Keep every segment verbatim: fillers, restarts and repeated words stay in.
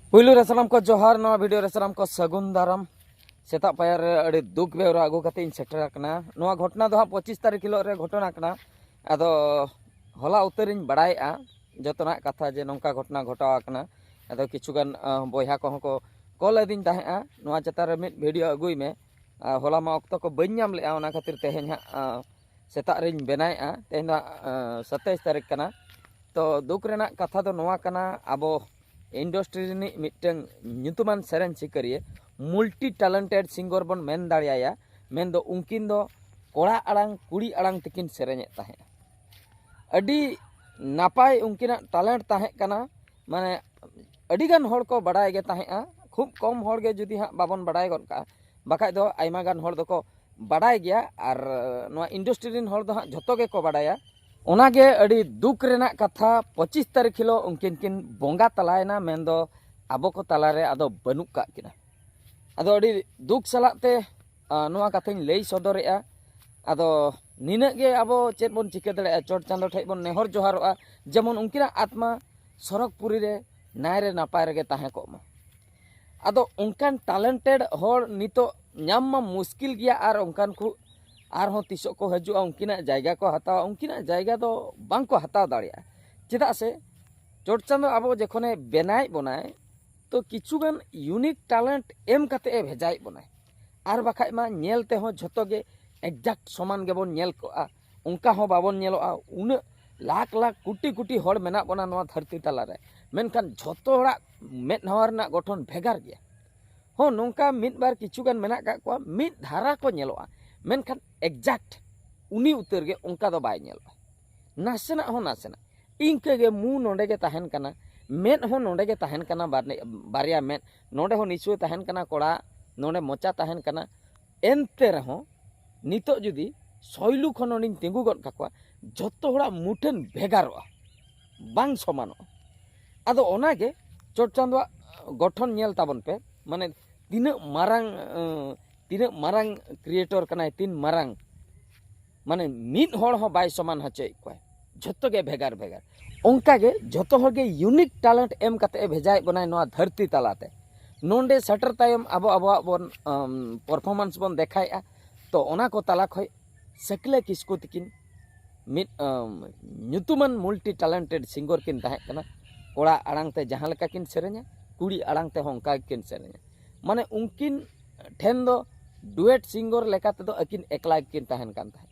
ᱯᱩᱭᱞᱩ ᱨᱮ ᱥᱟᱱᱟᱢ ᱠᱚ ᱡᱚᱦᱟᱨ, ᱱᱚᱣᱟ ᱵᱷᱤᱰᱤᱭᱳ ᱨᱮ ᱥᱟᱱᱟᱢ ᱠᱚ ᱥᱟᱹᱜᱩᱱ ᱫᱟᱨᱟᱢ᱾ ᱥᱮᱛᱟᱜ ᱯᱟᱭᱟᱨ ᱨᱮ ᱟᱹᱰᱤ ᱫᱩᱠ ᱵᱮᱣᱨᱟ ᱟᱹᱜᱩ ᱠᱟᱛᱮ ᱤᱧ ᱥᱮᱴᱮᱨ ᱟᱠᱟᱱᱟ᱾ ᱱᱚᱣᱟ ᱜᱷᱚᱴᱚᱱᱟ ᱫᱚ ᱦᱟᱸᱜ ᱯᱚᱸᱪᱤᱥ ᱛᱟᱹᱨᱤᱠᱷ ᱦᱤᱞᱳᱜ ᱨᱮ ᱜᱷᱚᱴᱚᱱᱟ ᱠᱟᱱᱟ᱾ ᱟᱫᱚ ᱦᱚᱞᱟ ᱩᱛᱟᱹᱨᱤᱧ ᱵᱟᱲᱟᱭᱮᱫᱼᱟ ᱡᱚᱛᱚᱱᱟᱜ ᱠᱟᱛᱷᱟ, ᱡᱮ ᱱᱚᱝᱠᱟ ᱜᱷᱚᱴᱚᱱᱟ ᱜᱷᱚᱴᱟᱣ ᱟᱠᱟᱱᱟ᱾ ᱟᱫᱚ ᱠᱤᱪᱷᱩᱜᱟᱱ ᱟᱸ, ᱵᱚᱭᱦᱟ ᱠᱚᱦᱚᱸ ᱠᱚ ᱠᱚᱞ ᱟᱹᱫᱤᱧ ᱛᱟᱦᱮᱸᱫᱼᱟ, ᱱᱚᱣᱟ ᱪᱮᱛᱟᱱ ᱨᱮ ᱢᱤᱫ ᱵᱷᱤᱰᱤᱭᱳ ᱟᱹᱜᱩᱭ ᱢᱮ᱾ ᱟᱨ ᱦᱚᱞᱟ ᱢᱟ ᱚᱠᱛᱚ ᱠᱚ ᱵᱟᱹᱧ ᱧᱟᱢ ᱞᱮᱫᱼᱟ, ᱚᱱᱟ ᱠᱷᱟᱹᱛᱤᱨ ᱛᱮᱦᱮᱧ ᱦᱟᱸᱜ ᱟᱸ, ᱥᱮᱛᱟᱜ ᱨᱤᱧ ᱵᱮᱱᱟᱭᱮᱫᱼᱟ᱾ ᱛᱮᱦᱮᱧ ᱫᱚ ᱦᱟᱸᱜ ᱟᱸ, ᱥᱟᱛᱟᱭᱤᱥ ᱛᱟᱹᱨᱤᱠᱷ ᱠᱟᱱᱟ᱾ ᱛᱚ ᱫᱩᱠ ᱨᱮᱱᱟᱜ ᱠᱟᱛᱷᱟ ᱫᱚ ᱱᱚᱣᱟ ᱠᱟᱱᱟ, ᱟᱵᱚ ᱤᱱᱰᱟᱥᱴᱨᱤ ᱨᱤᱱᱤᱡ ᱢᱤᱫᱴᱟᱝ ᱧᱩᱛᱩᱢᱟᱱ ᱥᱮᱨᱮᱧ ᱥᱤᱠᱟᱹᱨᱤᱭᱟᱹ, ᱢᱩᱞᱴᱤ ᱴᱮᱞᱮᱱᱴᱮᱰ ᱥᱤᱝᱜᱚᱨ ᱵᱚᱱ ᱢᱮᱱ ᱫᱟᱲᱮᱭᱟᱭᱟ᱾ ᱢᱮᱱᱫᱚ ᱩᱱᱠᱤᱱ ᱫᱚ ᱠᱚᱲᱟ ᱟᱲᱟᱝ ᱠᱩᱲᱤ ᱟᱲᱟᱝ ᱛᱮᱠᱤᱱ ᱥᱮᱨᱮᱧᱮᱫ ᱛᱟᱦᱮᱸᱫ᱾ ᱟᱹᱰᱤ ᱱᱟᱯᱟᱭ ᱩᱱᱠᱤᱱᱟᱜ ᱴᱮᱞᱮᱱᱴ ᱛᱟᱦᱮᱸ ᱠᱟᱱᱟ᱾ ᱢᱟᱱᱮ ᱟᱹᱰᱤᱜᱟᱱ ᱦᱚᱲ ᱠᱚ ᱵᱟᱲᱟᱭ ᱜᱮ ᱛᱟᱦᱮᱸᱫᱼᱟ, ᱠᱷᱩᱵ ᱠᱚᱢ ᱦᱚᱲ ᱜᱮ ᱡᱩᱫᱤ ᱦᱟᱸᱜ ᱵᱟᱵᱚᱱ ᱵᱟᱲᱟᱭ ᱜᱚᱫ ᱠᱟᱜᱼᱟ, ᱵᱟᱠᱷᱟᱡ ᱫᱚ ᱟᱭᱢᱟ ᱜᱟᱱ ᱦᱚᱲ ᱫᱚᱠᱚ ᱵᱟᱰᱟᱭ ᱜᱮᱭᱟ᱾ ᱟᱨ ᱱᱚᱣᱟ ᱤᱱᱰᱟᱥᱴᱨᱤ ᱨᱮᱱ ᱦᱚᱲ ᱫᱚ ᱦᱟᱸᱜ ᱡᱷᱚᱛᱚ ᱜᱮᱠᱚ ᱵᱟᱰᱟᱭᱟ᱾ ᱚᱱᱟᱜᱮ ᱟᱹᱰᱤ ᱫᱩᱠ ᱨᱮᱱᱟᱜ ᱠᱟᱛᱷᱟ, ᱯᱚᱸᱪᱤᱥ ᱛᱟᱹᱨᱤᱠᱷ ᱦᱤᱞᱳᱜ ᱩᱱᱠᱤᱱ ᱠᱤᱱ ᱵᱚᱸᱜᱟ ᱛᱟᱞᱟᱭᱮᱱᱟ, ᱢᱮᱱᱫᱚ ᱟᱵᱚ ᱠᱚ ᱛᱟᱞᱟᱨᱮ ᱟᱫᱚ ᱵᱟᱹᱱᱩᱜ ᱠᱟᱜ ᱠᱤᱱᱟ᱾ ᱟᱫᱚ ᱟᱹᱰᱤ ᱫᱩᱠ ᱥᱟᱞᱟᱜ ᱛᱮ ᱟᱸ, ᱱᱚᱣᱟ ᱠᱟᱛᱷᱟᱧ ᱞᱟᱹᱭ ᱥᱚᱫᱚᱨᱮᱜᱼᱟ᱾ ᱟᱫᱚ ᱱᱤᱱᱟᱹᱜ ᱜᱮ ᱟᱵᱚ ᱪᱮᱫ ᱵᱚᱱ ᱪᱤᱠᱟᱹ ᱫᱟᱲᱮᱭᱟᱜᱼᱟ? ᱪᱚᱴ ᱪᱟᱸᱫᱚ ᱴᱷᱮᱡ ᱵᱚᱱ ᱱᱮᱦᱚᱨ ᱡᱚᱦᱟᱨᱚᱜᱼᱟ, ᱡᱮᱢᱚᱱ ᱩᱱᱠᱤᱱᱟᱜ ᱟᱛᱢᱟ ᱥᱚᱨᱚᱜᱽ ᱯᱩᱨᱤ ᱨᱮ ᱱᱟᱭ ᱨᱮ ᱱᱟᱯᱟᱭ ᱨᱮᱜᱮ ᱛᱟᱦᱮᱸ ᱠᱚᱜ ᱢᱟ᱾ ᱟᱫᱚ ᱚᱱᱠᱟᱱ ᱴᱮᱞᱮᱱᱴᱮᱰ ᱦᱚᱲ ᱱᱤᱛᱚᱜ ᱧᱟᱢ ᱢᱟ ᱢᱩᱥᱠᱤᱞ ᱜᱮᱭᱟ, ᱟᱨ ᱚᱱᱠᱟᱱ ᱠᱚ ᱟᱨᱦᱚᱸ ᱛᱤᱥᱚᱜ ᱠᱚ ᱦᱤᱡᱩᱜᱼᱟ, ᱩᱱᱠᱤᱱᱟᱜ ᱡᱟᱭᱜᱟ ᱠᱚ ᱦᱟᱛᱟᱣᱟ, ᱩᱱᱠᱤᱱᱟᱜ ᱡᱟᱭᱜᱟ ᱫᱚ ᱵᱟᱝ ᱠᱚ ᱦᱟᱛᱟᱣ ᱫᱟᱲᱮᱭᱟᱜᱼᱟ᱾ ᱪᱮᱫᱟᱜ ᱥᱮ ᱪᱚᱴ ᱪᱟᱸᱫᱚ ᱟᱵᱚ ᱡᱚᱠᱷᱚᱱᱮ ᱵᱮᱱᱟᱣᱮᱫ ᱵᱚᱱᱟᱭ, ᱛᱚ ᱠᱤᱪᱷᱩᱜᱟᱱ ᱤᱭᱩᱱᱤᱠ ᱴᱮᱞᱮᱱᱴ ᱮᱢ ᱠᱟᱛᱮ ᱮ ᱵᱷᱮᱡᱟᱭᱮᱫ ᱵᱚᱱᱟᱭ᱾ ᱟᱨ ᱵᱟᱠᱷᱟᱡ ᱢᱟ ᱧᱮᱞ ᱛᱮᱦᱚᱸ ᱡᱷᱚᱛᱚ ᱜᱮ ᱮᱠᱡᱟᱠᱴ ᱥᱚᱢᱟᱱ ᱜᱮᱵᱚᱱ ᱧᱮᱞ ᱠᱚᱜᱼᱟ, ᱚᱱᱠᱟ ᱦᱚᱸ ᱵᱟᱵᱚᱱ ᱧᱮᱞᱚᱜᱼᱟ᱾ ᱩᱱᱟᱹᱜ ᱞᱟᱠᱷ ᱞᱟᱠᱷ ᱠᱳᱴᱤ ᱠᱳᱴᱤ ᱦᱚᱲ ᱢᱮᱱᱟᱜ ᱵᱚᱱᱟ ᱱᱚᱣᱟ ᱫᱷᱟᱹᱨᱛᱤ ᱛᱟᱞᱟᱨᱮ, ᱢᱮᱱᱠᱷᱟᱱ ᱡᱷᱚᱛᱚ ᱦᱚᱲᱟᱜ ᱢᱮᱫᱦᱟᱣᱟ ᱨᱮᱱᱟᱜ ᱜᱚᱴᱷᱚᱱ ᱵᱷᱮᱜᱟᱨ ᱜᱮᱭᱟ᱾ ᱦᱚᱸ, ᱱᱚᱝᱠᱟ ᱢᱤᱫ ᱵᱟᱨ ᱠᱤᱪᱷᱩ ᱜᱟᱱ ᱢᱮᱱᱟᱜ ᱠᱟᱜ ᱠᱚᱣᱟ, ᱢᱤᱫ ᱫᱷᱟᱨᱟ ᱠᱚ ᱧᱮᱞᱚᱜᱼᱟ, ᱢᱮᱱᱠᱷᱟᱱ ᱮᱠᱡᱟᱠᱴ ᱩᱱᱤ ᱩᱛᱟᱹᱨ ᱜᱮ ᱚᱱᱠᱟ ᱫᱚ ᱵᱟᱭ ᱧᱮᱞᱚᱜᱼᱟ, ᱱᱟᱥᱮᱱᱟᱜ ᱦᱚᱸ ᱱᱟᱥᱮᱱᱟᱜ᱾ ᱤᱱᱠᱟᱹ ᱜᱮ ᱢᱩ ᱱᱚᱰᱮ ᱜᱮ ᱛᱟᱦᱮᱱ ᱠᱟᱱᱟ, ᱢᱮᱫ ᱦᱚᱸ ᱱᱚᱰᱮ ᱜᱮ ᱛᱟᱦᱮᱱ ᱠᱟᱱᱟ, ᱵᱟᱨ-, ᱵᱟᱨᱭᱟ ᱢᱮᱫ ᱱᱚᱰᱮ ᱦᱚᱸ ᱱᱤᱥᱪᱚᱭ ᱛᱟᱦᱮᱱ ᱠᱟᱱᱟ ᱠᱚᱲᱟ, ᱱᱚᱰᱮ ᱢᱚᱪᱟ ᱛᱟᱦᱮᱱ ᱠᱟᱱᱟ᱾ ᱮᱱᱛᱮ ᱨᱮᱦᱚᱸ ᱱᱤᱛᱚᱜ ᱡᱩᱫᱤ ᱥᱚᱭᱞᱩ ᱠᱷᱚᱱ ᱱᱚᱰᱮᱧ ᱛᱤᱸᱜᱩ ᱜᱚᱫ ᱠᱟᱠᱚᱣᱟ, ᱡᱷᱚᱛᱚ ᱦᱚᱲᱟᱜ ᱢᱩᱴᱷᱟᱹᱱ ᱵᱷᱮᱜᱟᱨᱚᱜᱼᱟ, ᱵᱟᱝ ᱥᱚᱢᱟᱱᱚᱜᱼᱟ᱾ ᱟᱫᱚ ᱚᱱᱟᱜᱮ ᱪᱚᱴ ᱪᱟᱸᱫᱳᱣᱟᱜ ᱜᱚᱴᱷᱚᱱ ᱧᱮᱞ ᱛᱟᱵᱚᱱ ᱯᱮ, ᱢᱟᱱᱮ ᱛᱤᱱᱟᱹᱜ ᱢᱟᱨᱟᱝ, ᱟᱸ, ᱛᱤᱱᱟᱹᱜ ᱢᱟᱨᱟᱝ ᱠᱨᱤᱭᱮᱴᱚᱨ ᱠᱟᱱᱟᱭ, ᱛᱤᱱ ᱢᱟᱨᱟᱝ, ᱢᱟᱱᱮ ᱢᱤᱫ ᱦᱚᱲ ᱦᱚᱸ ᱵᱟᱭ ᱥᱚᱢᱟᱱ ᱦᱚᱪᱚᱭᱮᱫ ᱠᱚᱣᱟᱭ, ᱡᱷᱚᱛᱚ ᱜᱮ ᱵᱷᱮᱜᱟᱨ ᱵᱷᱮᱜᱟᱨ᱾ ᱚᱱᱠᱟᱜᱮ ᱡᱷᱚᱛᱚ ᱦᱚᱲᱜᱮ ᱤᱭᱩᱱᱤᱠ ᱴᱮᱞᱮᱱᱴ ᱮᱢ ᱠᱟᱛᱮ ᱮ ᱵᱷᱮᱡᱟᱭᱮᱫ ᱵᱚᱱᱟᱭ ᱱᱚᱣᱟ ᱫᱷᱟᱹᱨᱛᱤ ᱛᱟᱞᱟᱛᱮ᱾ ᱱᱚᱰᱮ ᱥᱮᱴᱮᱨ ᱛᱟᱭᱚᱢ ᱟᱵᱚ ᱟᱵᱚᱣᱟᱜ ᱵᱚᱱ ᱯᱟᱨᱯᱷᱚᱨᱢᱟᱱᱥ ᱵᱚᱱ ᱫᱮᱠᱷᱟᱭᱮᱫᱼᱟ᱾ ᱛᱚ ᱚᱱᱟ ᱠᱚ ᱛᱟᱞᱟ ᱠᱷᱚᱱ ᱥᱟᱹᱠᱞᱟᱹ ᱠᱤᱥᱠᱩ ᱛᱤᱠᱤᱱ ᱢᱤᱫ ᱧᱩᱛᱩᱢᱟᱱ ᱢᱟᱞᱴᱤ ᱴᱮᱞᱮᱱᱴᱮᱰ ᱥᱤᱝᱜᱚᱨ ᱠᱤᱱ ᱛᱟᱦᱮᱸ ᱠᱟᱱᱟ᱾ ᱠᱚᱲᱟ ᱟᱲᱟᱝ ᱛᱮ ᱡᱟᱦᱟᱸ ᱞᱮᱠᱟ ᱠᱤᱱ ᱥᱮᱨᱮᱧᱟ, ᱠᱩᱲᱤ ᱟᱲᱟᱝ ᱛᱮᱦᱚᱸ ᱚᱱᱠᱟ ᱜᱮᱠᱤᱱ ᱥᱮᱨᱮᱧᱟ᱾ ᱢᱟᱱᱮ ᱩᱱᱠᱤᱱ ᱴᱷᱮᱱ ᱫᱚ ᱰᱩᱭᱮᱴ ᱥᱤᱝᱜᱚᱨ ᱞᱮᱠᱟ ᱛᱮᱫᱚ ᱟᱹᱠᱤᱱ ᱮᱠᱞᱟ ᱜᱮᱠᱤᱱ ᱛᱟᱦᱮᱱ ᱠᱟᱱ ᱛᱟᱦᱮᱸᱫ,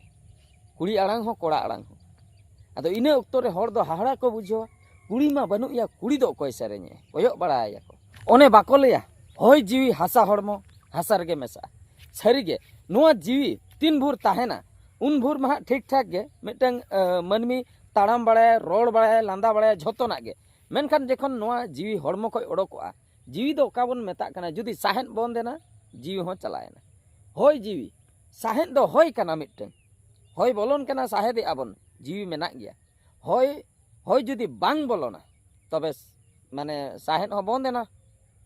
ᱠᱩᱲᱤ ᱟᱲᱟᱝ ᱦᱚᱸ ᱠᱚᱲᱟ ᱟᱲᱟᱝ ᱦᱚᱸ᱾ ᱟᱫᱚ ᱤᱱᱟᱹ ᱚᱠᱛᱚ ᱨᱮ ᱦᱚᱲ ᱫᱚ ᱦᱟᱦᱟᱲᱟ ᱠᱚ ᱵᱩᱡᱷᱟᱹᱣᱟ, ᱠᱩᱲᱤ ᱢᱟ ᱵᱟᱹᱱᱩᱜ ᱭᱟ, ᱠᱩᱲᱤ ᱫᱚ ᱚᱠᱚᱭ ᱥᱮᱨᱮᱧᱮ? ᱠᱚᱭᱚᱜ ᱵᱟᱲᱟᱭᱟᱠᱚ᱾ ᱚᱱᱮ ᱵᱟᱠᱚ ᱞᱟᱹᱭᱟ, ᱦᱚᱭ ᱡᱤᱣᱤ ᱦᱟᱥᱟ ᱦᱚᱲᱢᱚ ᱦᱟᱥᱟ ᱨᱮᱜᱮ ᱢᱮᱥᱟᱜᱼᱟ᱾ ᱥᱟᱹᱨᱤᱜᱮ ᱱᱚᱣᱟ ᱡᱤᱣᱤ ᱛᱤᱱ ᱵᱷᱳᱨ ᱛᱟᱦᱮᱱᱟ, ᱩᱱ ᱵᱷᱳᱨ ᱢᱟ ᱦᱟᱸᱜ ᱴᱷᱤᱠ ᱴᱷᱟᱠ ᱜᱮ ᱢᱤᱫᱴᱟᱝ ᱢᱟᱹᱱᱢᱤ ᱛᱟᱲᱟᱢ ᱵᱟᱲᱟᱭᱟ, ᱨᱚᱲ ᱵᱟᱲᱟᱭᱟ, ᱞᱟᱸᱫᱟ ᱵᱟᱲᱟᱭᱟ, ᱡᱷᱚᱛᱚᱱᱟᱜ ᱜᱮ᱾ ᱢᱮᱱᱠᱷᱟᱱ ᱡᱚᱠᱷᱚᱱ ᱱᱚᱣᱟ ᱡᱤᱣᱤ ᱦᱚᱲᱢᱚ ᱠᱷᱚᱱ ᱚᱰᱚᱠᱚᱜᱼᱟ, ᱡᱤᱣᱤ ᱫᱚ ᱚᱠᱟ ᱵᱚᱱ ᱢᱮᱛᱟᱜ ᱠᱟᱱᱟ? ᱡᱩᱫᱤ ᱥᱟᱦᱮᱫ ᱵᱚᱱᱫ ᱮᱱᱟ, ᱡᱤᱣᱤ ᱦᱚᱸ ᱪᱟᱞᱟᱣᱮᱱᱟ᱾ ᱦᱚᱭ ᱡᱤᱣᱤ, ᱥᱟᱦᱮᱫ ᱫᱚ ᱦᱚᱭ ᱠᱟᱱᱟ ᱢᱤᱫᱴᱟᱝ᱾ ᱦᱚᱭ ᱵᱚᱞᱚᱱ ᱠᱟᱱᱟ, ᱥᱟᱦᱮᱫᱮᱜᱼᱟ ᱵᱚᱱ, ᱡᱤᱣᱤ ᱢᱮᱱᱟᱜ ᱜᱮᱭᱟ᱾ ᱦᱚᱭ, ᱦᱚᱭ ᱡᱩᱫᱤ ᱵᱟᱝ ᱵᱚᱞᱚᱱᱟ, ᱛᱚᱵᱮ ᱢᱟᱱᱮ ᱥᱟᱦᱮᱫ ᱦᱚᱸ ᱵᱚᱱᱫ ᱮᱱᱟ᱾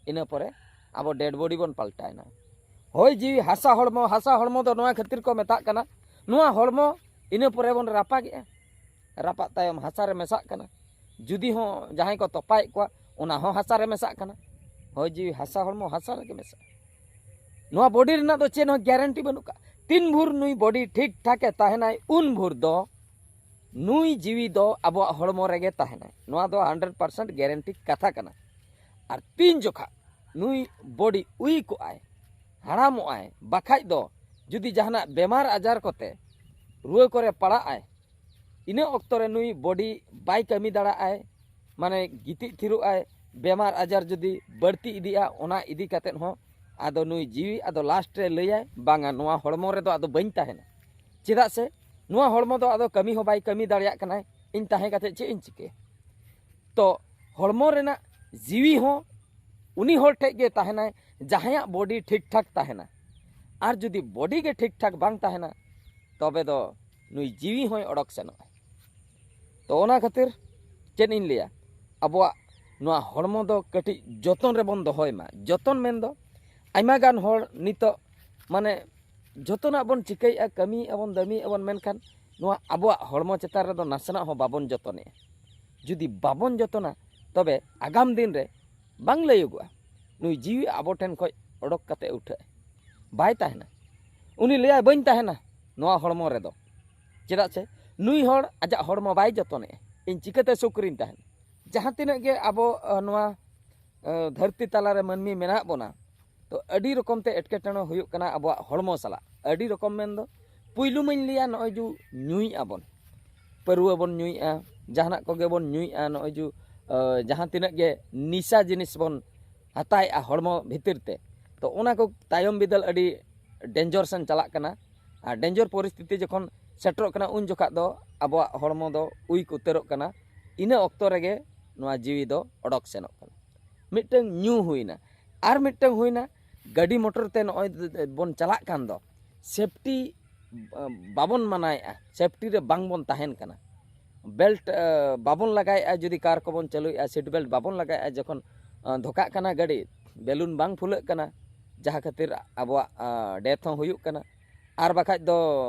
ᱤᱱᱟᱹ ᱯᱚᱨᱮ ᱟᱵᱚ ᱰᱮᱰ ᱵᱚᱰᱤ ᱵᱚᱱ ᱯᱟᱞᱴᱟᱣᱮᱱᱟ᱾ ᱦᱚᱭ ᱡᱤᱣᱤ ᱦᱟᱥᱟ ᱦᱚᱲᱢᱚ, ᱦᱟᱥᱟ ᱦᱚᱲᱢᱚ ᱫᱚ ᱱᱚᱣᱟ ᱠᱷᱟᱹᱛᱤᱨ ᱠᱚ ᱢᱮᱛᱟᱜ ᱠᱟᱱᱟ, ᱱᱚᱣᱟ ᱦᱚᱲᱢᱚ ᱤᱱᱟᱹ ᱯᱚᱨᱮ ᱵᱚᱱ ᱨᱟᱯᱟᱜᱮᱜᱼᱟ᱾ ᱨᱟᱯᱟᱜ ᱛᱟᱭᱚᱢ ᱦᱟᱥᱟ ᱨᱮ ᱢᱮᱥᱟᱜ ᱠᱟᱱᱟ᱾ ᱡᱩᱫᱤ ᱦᱚᱸ ᱡᱟᱦᱟᱸᱭ ᱠᱚ ᱛᱚᱯᱟᱭᱮᱫ ᱠᱚᱣᱟ, ᱚᱱᱟ ᱦᱚᱸ ᱦᱟᱥᱟ ᱨᱮ ᱢᱮᱥᱟᱜ ᱠᱟᱱᱟ᱾ ᱦᱚᱭ ᱡᱤᱣᱤ ᱦᱟᱥᱟ ᱦᱚᱲᱢᱚ ᱦᱟᱥᱟ ᱨᱮᱜᱮ ᱢᱮᱥᱟᱜᱼᱟ᱾ ᱱᱚᱣᱟ ᱵᱚᱰᱤ ᱨᱮᱱᱟᱜ ᱫᱚ ᱪᱮᱫ ᱦᱚᱸ ᱜᱮᱨᱮᱱᱴᱤ ᱵᱟᱹᱱᱩᱜ ᱠᱟᱜᱼᱟ᱾ ᱛᱤᱱ ᱵᱷᱳᱨ ᱱᱩᱭ ᱵᱚᱰᱤ ᱴᱷᱤᱠ ᱴᱷᱟᱠᱮ ᱛᱟᱦᱮᱱᱟᱭ, ᱩᱱ ᱵᱷᱳᱨ ᱫᱚ ᱱᱩᱭ ᱡᱤᱣᱤ ᱫᱚ ᱟᱵᱚᱣᱟᱜ ᱦᱚᱲᱢᱚ ᱨᱮᱜᱮ ᱛᱟᱦᱮᱱᱟᱭ᱾ ᱱᱚᱣᱟ ᱫᱚ ᱦᱟᱱᱰᱨᱮᱰ ᱯᱟᱨᱥᱮᱱᱴ ᱜᱮᱨᱮᱱᱴᱤ ᱠᱟᱛᱷᱟ ᱠᱟᱱᱟ᱾ ᱟᱨ ᱛᱤᱱ ᱡᱚᱠᱷᱟ ᱱᱩᱭ ᱵᱚᱰᱤ ᱩᱭᱤᱠᱚᱜᱼᱟᱭ, ᱦᱟᱲᱟᱢᱚᱜᱼᱟᱭ, ᱵᱟᱠᱷᱟᱡ ᱫᱚ ᱡᱩᱫᱤ ᱡᱟᱦᱟᱱᱟᱜ ᱵᱮᱢᱟᱨ ᱟᱡᱟᱨ ᱠᱚᱛᱮ ᱨᱩᱣᱟᱹ ᱠᱚᱨᱮ ᱯᱟᱲᱟᱜᱼᱟᱭ, ᱤᱱᱟᱹ ᱚᱠᱛᱚ ᱨᱮ ᱱᱩᱭ ᱵᱚᱰᱤ ᱵᱟᱭ ᱠᱟᱹᱢᱤ ᱫᱟᱲᱮᱭᱟᱜᱼᱟᱭ, ᱢᱟᱱᱮ ᱜᱤᱛᱤᱡ ᱛᱷᱤᱨᱚᱜᱼᱟᱭ, ᱵᱮᱢᱟᱨ ᱟᱡᱟᱨ ᱡᱩᱫᱤ ᱵᱟᱹᱲᱛᱤ ᱤᱫᱤᱜᱼᱟ, ᱚᱱᱟ ᱤᱫᱤ ᱠᱟᱛᱮᱫ ᱦᱚᱸ ᱟᱫᱚ ᱱᱩᱭ ᱡᱤᱣᱤ ᱟᱫᱚ ᱞᱟᱥᱴ ᱨᱮ ᱞᱟᱹᱭᱟᱭ, "ᱵᱟᱝᱟ, ᱱᱚᱣᱟ ᱦᱚᱲᱢᱚ ᱨᱮᱫᱚ ᱟᱫᱚ ᱵᱟᱹᱧ ᱛᱟᱦᱮᱱᱟ, ᱪᱮᱫᱟᱜ ᱥᱮ ᱱᱚᱣᱟ ᱦᱚᱲᱢᱚ ᱫᱚ ᱟᱫᱚ ᱠᱟᱹᱢᱤ ᱦᱚᱸ ᱵᱟᱭ ᱠᱟᱹᱢᱤ ᱫᱟᱲᱮᱭᱟᱜ ᱠᱟᱱᱟᱭ, ᱤᱧ ᱛᱟᱦᱮᱸ ᱠᱟᱛᱮᱫ ᱪᱮᱫ ᱤᱧ ᱪᱤᱠᱟᱹᱭᱟ?" ᱛᱚ ᱦᱚᱲᱢᱚ ᱨᱮᱱᱟᱜ ᱡᱤᱣᱤ ᱦᱚᱸ ᱩᱱᱤ ᱦᱚᱲ ᱴᱷᱮᱡ ᱜᱮ ᱛᱟᱦᱮᱱᱟᱭ, ᱡᱟᱦᱟᱸᱭᱟᱜ ᱵᱚᱰᱤ ᱴᱷᱤᱠ ᱴᱷᱟᱠ ᱛᱟᱦᱮᱱᱟ᱾ ᱟᱨ ᱡᱩᱫᱤ ᱵᱚᱰᱤ ᱜᱮ ᱴᱷᱤᱠ ᱴᱷᱟᱠ ᱵᱟᱝ ᱛᱟᱦᱮᱱᱟ, ᱛᱚᱵᱮ ᱫᱚ ᱱᱩᱭ ᱡᱤᱣᱤ ᱦᱚᱸᱭ ᱚᱰᱚᱠ ᱥᱮᱱᱚᱜᱼᱟ᱾ ᱛᱚ ᱚᱱᱟ ᱠᱷᱟᱹᱛᱤᱨ ᱪᱮᱫ ᱤᱧ ᱞᱟᱹᱭᱟ, ᱟᱵᱚᱣᱟᱜ ᱱᱚᱣᱟ ᱦᱚᱲᱢᱚ ᱫᱚ ᱠᱟᱹᱴᱤᱡ ᱡᱚᱛᱚᱱ ᱨᱮᱵᱚᱱ ᱫᱚᱦᱚᱭ ᱢᱟ᱾ ᱡᱚᱛᱚᱱ ᱢᱮᱱᱫᱚ ᱟᱭᱢᱟ ᱜᱟᱱ ᱦᱚᱲ ᱱᱤᱛᱚᱜ ᱢᱟᱱᱮ ᱡᱚᱛᱚᱱᱟᱜ ᱵᱚᱱ ᱪᱤᱠᱟᱹᱭᱮᱫᱼᱟ, ᱠᱟᱹᱢᱤᱭᱮᱫᱼᱟ ᱵᱚᱱ, ᱫᱟᱹᱢᱤᱭᱮᱫᱼᱟ ᱵᱚᱱ, ᱢᱮᱱᱠᱷᱟᱱ ᱱᱚᱣᱟ ᱟᱵᱚᱣᱟᱜ ᱦᱚᱲᱢᱚ ᱪᱮᱛᱟᱱ ᱨᱮᱫᱚ ᱱᱟᱥᱮᱱᱟᱜ ᱦᱚᱸ ᱵᱟᱵᱚᱱ ᱡᱚᱛᱚᱱᱮᱫᱼᱟ᱾ ᱡᱩᱫᱤ ᱵᱟᱵᱚᱱ ᱡᱚᱛᱚᱱᱟ, ᱛᱚᱵᱮ ᱟᱜᱟᱢ ᱫᱤᱱ ᱨᱮ ᱵᱟᱝ ᱞᱟᱹᱭᱚᱜᱚᱜᱼᱟ, ᱱᱩᱭ ᱡᱤᱣᱤ ᱟᱵᱚ ᱴᱷᱮᱱ ᱠᱷᱚᱱ ᱚᱰᱚᱠ ᱠᱟᱛᱮ ᱩᱴᱷᱟᱹᱜᱼᱟᱭ, ᱵᱟᱭ ᱛᱟᱦᱮᱱᱟ᱾ ᱩᱱᱤ ᱞᱟᱹᱭᱟᱭ, "ᱵᱟᱹᱧ ᱛᱟᱦᱮᱱᱟ ᱱᱚᱣᱟ ᱦᱚᱲᱢᱚ ᱨᱮᱫᱚ", ᱪᱮᱫᱟᱜ ᱥᱮ ᱱᱩᱭ ᱦᱚᱲ ᱟᱡᱟᱜ ᱦᱚᱲᱢᱚ ᱵᱟᱭ ᱡᱚᱛᱚᱱᱮᱜᱼᱟ᱾ ᱤᱧ ᱪᱤᱠᱟᱹᱛᱮ ᱥᱩᱠ ᱨᱤᱧ ᱛᱟᱦᱮᱱᱟ? ᱡᱟᱦᱟᱸ ᱛᱤᱱᱟᱹᱜ ᱜᱮ ᱟᱵᱚ, ᱟᱸ, ᱱᱚᱣᱟ, ᱟᱸ, ᱫᱷᱟᱹᱨᱛᱤ ᱛᱟᱞᱟᱨᱮ ᱢᱟᱹᱱᱢᱤ ᱢᱮᱱᱟᱜ ᱵᱚᱱᱟ, ᱛᱚ ᱟᱹᱰᱤ ᱨᱚᱠᱚᱢ ᱛᱮ ᱮᱴᱠᱮᱴᱚᱬᱮ ᱦᱩᱭᱩᱜ ᱠᱟᱱᱟ ᱟᱵᱚᱣᱟᱜ ᱦᱚᱲᱢᱚ ᱥᱟᱞᱟᱜ᱾ ᱟᱹᱰᱤ ᱨᱚᱠᱚᱢ ᱢᱮᱱᱫᱚ, ᱯᱩᱭᱞᱩ ᱢᱟᱧ ᱞᱟᱹᱭᱟ, ᱱᱚᱜᱼᱚᱭ ᱡᱩ ᱧᱩᱭᱮᱫᱼᱟ ᱵᱚᱱ, ᱯᱟᱹᱨᱣᱟᱹ ᱵᱚᱱ ᱧᱩᱭᱮᱫᱼᱟ, ᱡᱟᱦᱟᱱᱟᱜ ᱠᱚᱜᱮ ᱵᱚᱱ ᱧᱩᱭᱮᱫᱼᱟ, ᱱᱚᱜᱼᱚᱭ ᱡᱩ, ᱟᱸ, ᱡᱟᱦᱟᱸ ᱛᱤᱱᱟᱹᱜ ᱜᱮ ᱱᱤᱥᱟ ᱡᱤᱱᱤᱥ ᱵᱚᱱ ᱦᱟᱛᱟᱣᱮᱫᱼᱟ ᱦᱚᱲᱢᱚ ᱵᱷᱤᱛᱤᱨ ᱛᱮ, ᱛᱚ ᱚᱱᱟ ᱠᱚ ᱛᱟᱭᱚᱢ ᱵᱤᱫᱟᱹᱞ ᱟᱹᱰᱤ ᱰᱮᱧᱡᱚᱨ ᱥᱮᱱ ᱪᱟᱞᱟᱜ ᱠᱟᱱᱟ᱾ ᱟᱨ ᱰᱮᱧᱡᱚᱨ ᱯᱚᱨᱤᱥᱛᱷᱤᱛᱤ ᱡᱚᱠᱷᱚᱱ ᱥᱮᱴᱮᱨᱚᱜ ᱠᱟᱱᱟ, ᱩᱱ ᱡᱚᱠᱷᱟᱜ ᱫᱚ ᱟᱵᱚᱣᱟᱜ ᱦᱚᱲᱢᱚ ᱫᱚ ᱩᱭᱤᱠ ᱩᱛᱟᱹᱨᱚᱜ ᱠᱟᱱᱟ᱾ ᱤᱱᱟᱹ ᱚᱠᱛᱚ ᱨᱮᱜᱮ ᱱᱚᱣᱟ ᱡᱤᱣᱤ ᱫᱚ ᱚᱰᱚᱠ ᱥᱮᱱᱚᱜ ᱠᱟᱱᱟ᱾ ᱢᱤᱫᱴᱟᱝ ᱧᱩ ᱦᱩᱭᱱᱟ, ᱟᱨ ᱢᱤᱫᱴᱟᱝ ᱦᱩᱭᱱᱟ ᱜᱟᱹᱰᱤ ᱢᱚᱴᱚᱨ ᱛᱮ ᱱᱚᱜᱼᱚᱭ ᱵᱚᱱ ᱪᱟᱞᱟᱜ ᱠᱟᱱ ᱫᱚ, ᱥᱮᱯᱴᱤ ᱵᱟᱵᱚᱱ ᱢᱟᱱᱟᱣᱮᱫᱼᱟ, ᱥᱮᱯᱴᱤ ᱨᱮ ᱵᱟᱝ ᱵᱚᱱ ᱛᱟᱦᱮᱱ ᱠᱟᱱᱟ, ᱵᱮᱞᱴ, ᱟᱸ, ᱵᱟᱵᱚᱱ ᱞᱟᱜᱟᱭᱮᱫᱼᱟ, ᱡᱩᱫᱤ ᱠᱟᱨ ᱠᱚᱵᱚᱱ ᱪᱟᱹᱞᱩᱭᱮᱫᱼᱟ, ᱥᱤᱴ ᱵᱮᱞᱴ ᱵᱟᱵᱚᱱ ᱞᱟᱜᱟᱭᱮᱫᱼᱟ, ᱡᱚᱠᱷᱚᱱ, ᱟᱸ, ᱫᱷᱚᱠᱟᱜ ᱠᱟᱱᱟ ᱜᱟᱹᱰᱤ, ᱵᱮᱞᱩᱱ ᱵᱟᱝ ᱯᱷᱩᱞᱟᱹᱜ ᱠᱟᱱᱟ, ᱡᱟᱦᱟᱸ ᱠᱷᱟᱹᱛᱤᱨ ᱟᱵᱚᱣᱟᱜ, ᱟᱸ, ᱰᱮᱛᱷ ᱦᱚᱸ ᱦᱩᱭᱩᱜ ᱠᱟᱱᱟ᱾ ᱟᱨ ᱵᱟᱠᱷᱟᱡ ᱫᱚ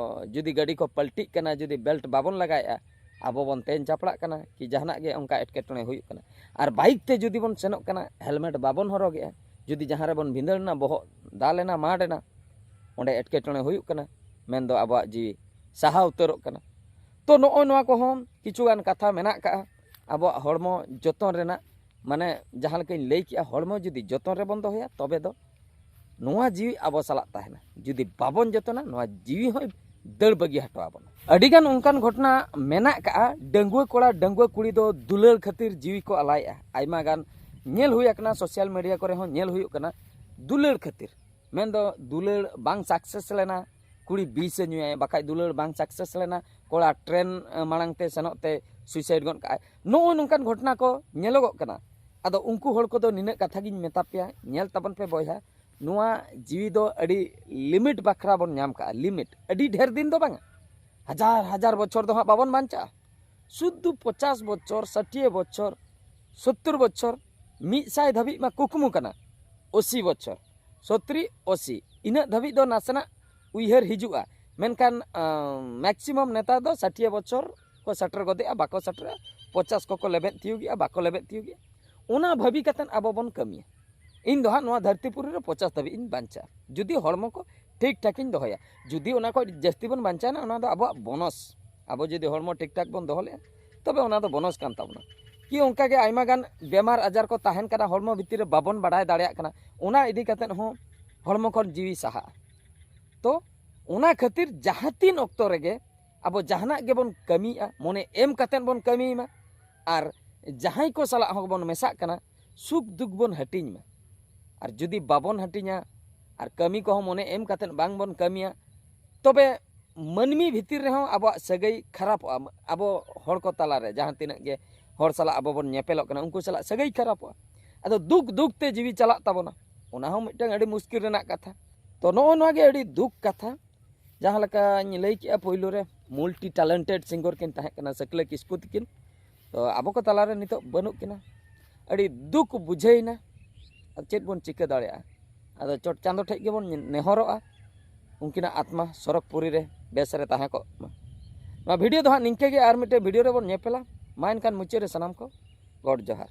ᱡᱩᱫᱤ ᱜᱟᱹᱰᱤ ᱠᱚ ᱯᱟᱞᱴᱤᱜ ᱠᱟᱱᱟ, ᱡᱩᱫᱤ ᱵᱮᱞᱴ ᱵᱟᱵᱚᱱ ᱞᱟᱜᱟᱭᱮᱫᱼᱟ, ᱟᱵᱚ ᱵᱚᱱ ᱛᱮᱧ ᱪᱟᱯᱲᱟᱜ ᱠᱟᱱᱟ, ᱠᱤ ᱡᱟᱦᱟᱱᱟᱜ ᱜᱮ ᱚᱱᱠᱟ ᱮᱴᱠᱮᱴᱚᱬᱮ ᱦᱩᱭᱩᱜ ᱠᱟᱱᱟ᱾ ᱟᱨ ᱵᱟᱭᱤᱠ ᱛᱮ ᱡᱩᱫᱤ ᱵᱚᱱ ᱥᱮᱱᱚᱜ ᱠᱟᱱᱟ, ᱦᱮᱞᱢᱮᱴ ᱵᱟᱵᱚᱱ ᱦᱚᱨᱚᱜᱮᱜᱼᱟ, ᱡᱩᱫᱤ ᱡᱟᱦᱟᱸ ᱨᱮᱵᱚᱱ ᱵᱷᱤᱸᱫᱟᱹᱲ ᱮᱱᱟ, ᱵᱚᱦᱚᱜ ᱫᱟᱞ ᱮᱱᱟ, ᱢᱟᱰ ᱮᱱᱟ, ᱚᱸᱰᱮ ᱮᱴᱠᱮᱴᱚᱬᱮ ᱦᱩᱭᱩᱜ ᱠᱟᱱᱟ, ᱢᱮᱱᱫᱚ ᱟᱵᱚᱣᱟᱜ ᱡᱤᱣᱤ ᱥᱟᱦᱟ ᱩᱛᱟᱹᱨᱚᱜ ᱠᱟᱱᱟ᱾ ᱛᱚ ᱱᱚᱜᱼᱚᱭ ᱱᱚᱣᱟ ᱠᱚᱦᱚᱸ ᱠᱤᱪᱷᱩᱜᱟᱱ ᱠᱟᱛᱷᱟ ᱢᱮᱱᱟᱜ ᱠᱟᱜᱼᱟ ᱟᱵᱚᱣᱟᱜ ᱦᱚᱲᱢᱚ ᱡᱚᱛᱚᱱ ᱨᱮᱱᱟᱜ, ᱢᱟᱱᱮ ᱡᱟᱦᱟᱸ ᱞᱮᱠᱟᱧ ᱞᱟᱹᱭ ᱠᱮᱜᱼᱟ, ᱦᱚᱲᱢᱚ ᱡᱩᱫᱤ ᱡᱚᱛᱚᱱ ᱨᱮᱵᱚᱱ ᱫᱚᱦᱚᱭᱟ, ᱛᱚᱵᱮ ᱫᱚ ᱱᱚᱣᱟ ᱡᱤᱣᱤ ᱟᱵᱚ ᱥᱟᱞᱟᱜ ᱛᱟᱦᱮᱱᱟ᱾ ᱡᱩᱫᱤ ᱵᱟᱵᱚᱱ ᱡᱚᱛᱚᱱᱟ, ᱱᱚᱣᱟ ᱡᱤᱣᱤ ᱦᱚᱸᱭ ᱫᱟᱹᱲ ᱵᱟᱹᱜᱤ ᱦᱚᱴᱚ ᱟᱵᱚᱱᱟ᱾ ᱟᱹᱰᱤᱜᱟᱱ ᱚᱱᱠᱟᱱ ᱜᱷᱚᱴᱚᱱᱟ ᱢᱮᱱᱟᱜ ᱠᱟᱜᱼᱟ, ᱰᱟᱺᱜᱩᱣᱟᱹ ᱠᱚᱲᱟ ᱰᱟᱺᱜᱩᱣᱟᱹ ᱠᱩᱲᱤ ᱫᱚ ᱫᱩᱞᱟᱹᱲ ᱠᱷᱟᱹᱛᱤᱨ ᱡᱤᱣᱤ ᱠᱚ ᱟᱞᱟᱭᱮᱜᱼᱟ᱾ ᱟᱭᱢᱟ ᱜᱟᱱ ᱧᱮᱞ ᱦᱩᱭ ᱟᱠᱟᱱᱟ, ᱥᱳᱥᱟᱞ ᱢᱤᱰᱤᱭᱟ ᱠᱚᱨᱮ ᱦᱚᱸ ᱧᱮᱞ ᱦᱩᱭᱩᱜ ᱠᱟᱱᱟ, ᱫᱩᱞᱟᱹᱲ ᱠᱷᱟᱹᱛᱤᱨ, ᱢᱮᱱᱫᱚ ᱫᱩᱞᱟᱹᱲ ᱵᱟᱝ ᱥᱟᱠᱥᱮᱥ ᱞᱮᱱᱟ, ᱠᱩᱲᱤ ᱵᱤᱥᱮ ᱧᱩᱭᱟᱭ, ᱵᱟᱠᱷᱟᱡ ᱫᱩᱞᱟᱹᱲ ᱵᱟᱝ ᱥᱟᱠᱥᱮᱥ ᱞᱮᱱᱟ, ᱠᱚᱲᱟ ᱴᱨᱮᱱ, ᱮ, ᱢᱟᱲᱟᱝ ᱛᱮ ᱥᱮᱱᱚᱜ ᱛᱮ ᱥᱩᱭᱥᱟᱭᱤᱰ ᱜᱚᱫ ᱠᱟᱜᱼᱟᱭ᱾ ᱱᱚᱜᱼᱚᱭ ᱱᱚᱝᱠᱟᱱ ᱜᱷᱚᱴᱚᱱᱟ ᱠᱚ ᱧᱮᱞᱚᱜᱚᱜ ᱠᱟᱱᱟ᱾ ᱟᱫᱚ ᱩᱱᱠᱩ ᱦᱚᱲ ᱠᱚᱫᱚ ᱱᱤᱱᱟᱹᱜ ᱠᱟᱛᱷᱟ ᱜᱤᱧ ᱢᱮᱛᱟ ᱯᱮᱭᱟ, ᱧᱮᱞ ᱛᱟᱵᱚᱱ ᱯᱮ ᱵᱚᱭᱦᱟ, ᱱᱚᱣᱟ ᱡᱤᱣᱤ ᱫᱚ ᱟᱹᱰᱤ ᱞᱤᱢᱤᱴ ᱵᱟᱠᱷᱨᱟ ᱵᱚᱱ ᱧᱟᱢ ᱠᱟᱜᱼᱟ, ᱞᱤᱢᱤᱴ᱾ ᱟᱹᱰᱤ ᱰᱷᱮᱨ ᱫᱤᱱ ᱫᱚ ᱵᱟᱝᱟ, ᱦᱟᱡᱟᱨ ᱦᱟᱡᱟᱨ ᱵᱚᱪᱷᱚᱨ ᱫᱚ ᱦᱟᱸᱜ ᱵᱟᱵᱚᱱ ᱵᱟᱧᱪᱟᱜᱼᱟ᱾ ᱥᱩᱫᱷᱩ ᱯᱚᱪᱟᱥ ᱵᱚᱪᱷᱚᱨ, ᱥᱟᱴᱷᱤᱭᱟᱹ ᱵᱚᱪᱷᱚᱨ, ᱥᱳᱛᱛᱳᱨ ᱵᱚᱪᱷᱚᱨ, ᱢᱤᱫ ᱥᱟᱭ ᱫᱷᱟᱹᱵᱤᱡ ᱢᱟ ᱠᱩᱠᱢᱩ ᱠᱟᱱᱟ, ᱟᱥᱤ ᱵᱚᱪᱷᱚᱨ, ᱥᱚᱛᱨᱤ, ᱟᱥᱤ, ᱤᱱᱟᱹᱜ ᱫᱷᱟᱹᱵᱤᱡ ᱫᱚ ᱱᱟᱥᱮᱱᱟᱜ ᱩᱭᱦᱟᱹᱨ ᱦᱤᱡᱩᱜᱼᱟ᱾ ᱢᱮᱱᱠᱷᱟᱱ, ᱟᱸ, ᱢᱮᱠᱥᱤᱢᱟᱢ ᱱᱮᱛᱟᱨ ᱫᱚ ᱥᱟᱴᱷᱤᱭᱟᱹ ᱵᱚᱪᱷᱚᱨ ᱠᱚ ᱥᱮᱴᱮᱨ ᱜᱚᱫᱮᱜᱼᱟ, ᱵᱟᱠᱚ ᱥᱮᱴᱮᱨᱟ, ᱯᱚᱪᱟᱥ ᱠᱚᱠᱚ ᱞᱮᱵᱮᱫ ᱛᱤᱭᱳᱜᱮᱜᱼᱟ, ᱵᱟᱠᱚ ᱞᱮᱵᱮᱫ ᱛᱤᱭᱳᱜᱮᱜᱼᱟ, ᱚᱱᱟ ᱵᱷᱟᱹᱵᱤ ᱠᱟᱛᱮᱫ ᱟᱵᱚ ᱵᱚᱱ ᱠᱟᱹᱢᱤᱭᱟ᱾ ᱤᱧ ᱫᱚ ᱦᱟᱸᱜ ᱱᱚᱣᱟ ᱫᱷᱟᱹᱨᱛᱤ ᱯᱩᱨᱤ ᱨᱮ ᱯᱚᱪᱟᱥ ᱫᱷᱟᱹᱵᱤᱡ ᱤᱧ ᱵᱟᱧᱪᱟᱜᱼᱟ, ᱡᱩᱫᱤ ᱦᱚᱲᱢᱚ ᱠᱚ ᱴᱷᱤᱠ ᱴᱷᱟᱠ ᱤᱧ ᱫᱚᱦᱚᱭᱟ᱾ ᱡᱩᱫᱤ ᱚᱱᱟ ᱠᱷᱚᱱ ᱡᱟᱹᱥᱛᱤ ᱵᱚᱱ ᱵᱟᱧᱪᱟᱣᱱᱟ, ᱚᱱᱟ ᱫᱚ ᱟᱵᱚᱣᱟᱜ ᱵᱚᱱᱚᱥ᱾ ᱟᱵᱚ ᱡᱩᱫᱤ ᱦᱚᱲᱢᱚ ᱴᱷᱤᱠ ᱴᱷᱟᱠ ᱵᱚᱱ ᱫᱚᱦᱚ ᱞᱮᱜᱼᱟ, ᱛᱚᱵᱮ ᱚᱱᱟ ᱫᱚ ᱵᱚᱱᱚᱥ ᱠᱟᱱ ᱛᱟᱵᱚᱱᱟ᱾ ᱠᱤ ᱚᱱᱠᱟ ᱜᱮ ᱟᱭᱢᱟ ᱜᱟᱱ ᱵᱮᱢᱟᱨ ᱟᱡᱟᱨ ᱠᱚ ᱛᱟᱦᱮᱱ ᱠᱟᱱᱟ ᱦᱚᱲᱢᱚ ᱵᱷᱤᱛᱤᱨ ᱨᱮ, ᱵᱟᱵᱚᱱ ᱵᱟᱲᱟᱭ ᱫᱟᱲᱮᱭᱟᱜ ᱠᱟᱱᱟ, ᱚᱱᱟ ᱤᱫᱤ ᱠᱟᱛᱮᱫ ᱦᱚᱸ ᱦᱚᱲᱢᱚ ᱠᱷᱚᱱ ᱡᱤᱣᱤ ᱥᱟᱦᱟᱜᱼᱟ᱾ ᱛᱚ ᱚᱱᱟ ᱠᱷᱟᱹᱛᱤᱨ ᱡᱟᱦᱟᱸ ᱛᱤᱱ ᱚᱠᱛᱚ ᱨᱮᱜᱮ ᱟᱵᱚ ᱡᱟᱦᱟᱱᱟᱜ ᱜᱮᱵᱚᱱ ᱠᱟᱹᱢᱤᱭᱮᱜᱼᱟ, ᱢᱚᱱᱮ ᱮᱢ ᱠᱟᱛᱮᱫ ᱵᱚᱱ ᱠᱟᱹᱢᱤᱭ ᱢᱟ᱾ ᱟᱨ ᱡᱟᱦᱟᱸᱭ ᱠᱚ ᱥᱟᱞᱟᱜ ᱦᱚᱸᱵᱚᱱ ᱢᱮᱥᱟᱜ ᱠᱟᱱᱟ, ᱥᱩᱠ ᱫᱩᱠ ᱵᱚᱱ ᱦᱟᱹᱴᱤᱧ ᱢᱟ᱾ ᱟᱨ ᱡᱩᱫᱤ ᱵᱟᱵᱚᱱ ᱦᱟᱹᱴᱤᱧᱟ ᱟᱨ ᱠᱟᱹᱢᱤ ᱠᱚᱦᱚᱸ ᱢᱚᱱᱮ ᱮᱢ ᱠᱟᱛᱮᱫ ᱵᱟᱝ ᱵᱚᱱ ᱠᱟᱹᱢᱤᱭᱟ, ᱛᱚᱵᱮ ᱢᱟᱹᱱᱢᱤ ᱵᱷᱤᱛᱤᱨ ᱨᱮᱦᱚᱸ ᱟᱵᱚᱣᱟᱜ ᱥᱟᱹᱜᱟᱹᱭ ᱠᱷᱟᱨᱟᱯᱚᱜᱼᱟ᱾ ᱟᱵᱚ ᱦᱚᱲ ᱠᱚ ᱛᱟᱞᱟᱨᱮ ᱡᱟᱦᱟᱸ ᱛᱤᱱᱟᱹᱜ ᱜᱮ ᱦᱚᱲ ᱥᱟᱞᱟᱜ ᱟᱵᱚ ᱵᱚᱱ ᱧᱮᱯᱮᱞᱚᱜ ᱠᱟᱱᱟ, ᱩᱱᱠᱩ ᱥᱟᱞᱟᱜ ᱥᱟᱹᱜᱟᱹᱭ ᱠᱷᱟᱨᱟᱯᱚᱜᱼᱟ᱾ ᱟᱫᱚ ᱫᱩᱠ ᱫᱩᱠ ᱛᱮ ᱡᱤᱣᱤ ᱪᱟᱞᱟᱜ ᱛᱟᱵᱚᱱᱟ, ᱚᱱᱟ ᱦᱚᱸ ᱢᱤᱫᱴᱟᱝ ᱟᱹᱰᱤ ᱢᱩᱥᱠᱤᱞ ᱨᱮᱱᱟᱜ ᱠᱟᱛᱷᱟ᱾ ᱛᱚ ᱱᱚᱜᱼᱚ ᱱᱚᱣᱟ ᱜᱮ ᱟᱹᱰᱤ ᱫᱩᱠ ᱠᱟᱛᱷᱟ᱾ ᱡᱟᱦᱟᱸ ᱞᱮᱠᱟᱧ ᱞᱟᱹᱭ ᱠᱮᱜᱼᱟ ᱯᱳᱭᱞᱳ ᱨᱮ, ᱢᱟᱞᱴᱤ ᱴᱮᱞᱮᱱᱴᱮᱰ ᱥᱤᱝᱜᱟᱨ ᱠᱤᱱ ᱛᱟᱦᱮᱸ ᱠᱟᱱᱟ ᱥᱟᱹᱠᱞᱟᱹ ᱠᱤᱥᱠᱩ ᱛᱤᱠᱤᱱ᱾ ᱛᱚ ᱟᱵᱚ ᱠᱚ ᱛᱟᱞᱟᱨᱮ ᱱᱤᱛᱚᱜ ᱵᱟᱹᱱᱩᱜ ᱠᱤᱱᱟ, ᱟᱹᱰᱤ ᱫᱩᱠ ᱵᱩᱡᱷᱟᱹᱣᱮᱱᱟ᱾ ᱟᱨ ᱪᱮᱫ ᱵᱚᱱ ᱪᱤᱠᱟᱹ ᱫᱟᱲᱮᱭᱟᱜᱼᱟ? ᱟᱫᱚ ᱪᱚᱴ ᱪᱟᱸᱫᱚ ᱴᱷᱮᱡ ᱜᱮᱵᱚᱱ ᱱᱮᱦᱚᱨᱚᱜᱼᱟ, ᱩᱱᱠᱤᱱᱟᱜ ᱟᱛᱢᱟ ᱥᱚᱨᱚᱜᱽ ᱯᱩᱨᱤ ᱨᱮ ᱵᱮᱥ ᱨᱮ ᱛᱟᱦᱮᱸ ᱠᱚᱜ ᱢᱟ᱾ ᱱᱚᱣᱟ ᱵᱷᱤᱰᱤᱭᱳ ᱫᱚ ᱦᱟᱸᱜ ᱱᱤᱝᱠᱟᱹ ᱜᱮ, ᱟᱨ ᱢᱤᱫᱴᱮᱱ ᱵᱷᱤᱰᱤᱭᱳ ᱨᱮᱵᱚᱱ ᱧᱮᱯᱮᱞᱟ᱾ ᱢᱟ ᱮᱱᱠᱷᱟᱱ ᱢᱩᱪᱟᱹᱫ ᱨᱮ ᱥᱟᱱᱟᱢ ᱠᱚ ᱜᱚᱰ ᱡᱚᱦᱟᱨ᱾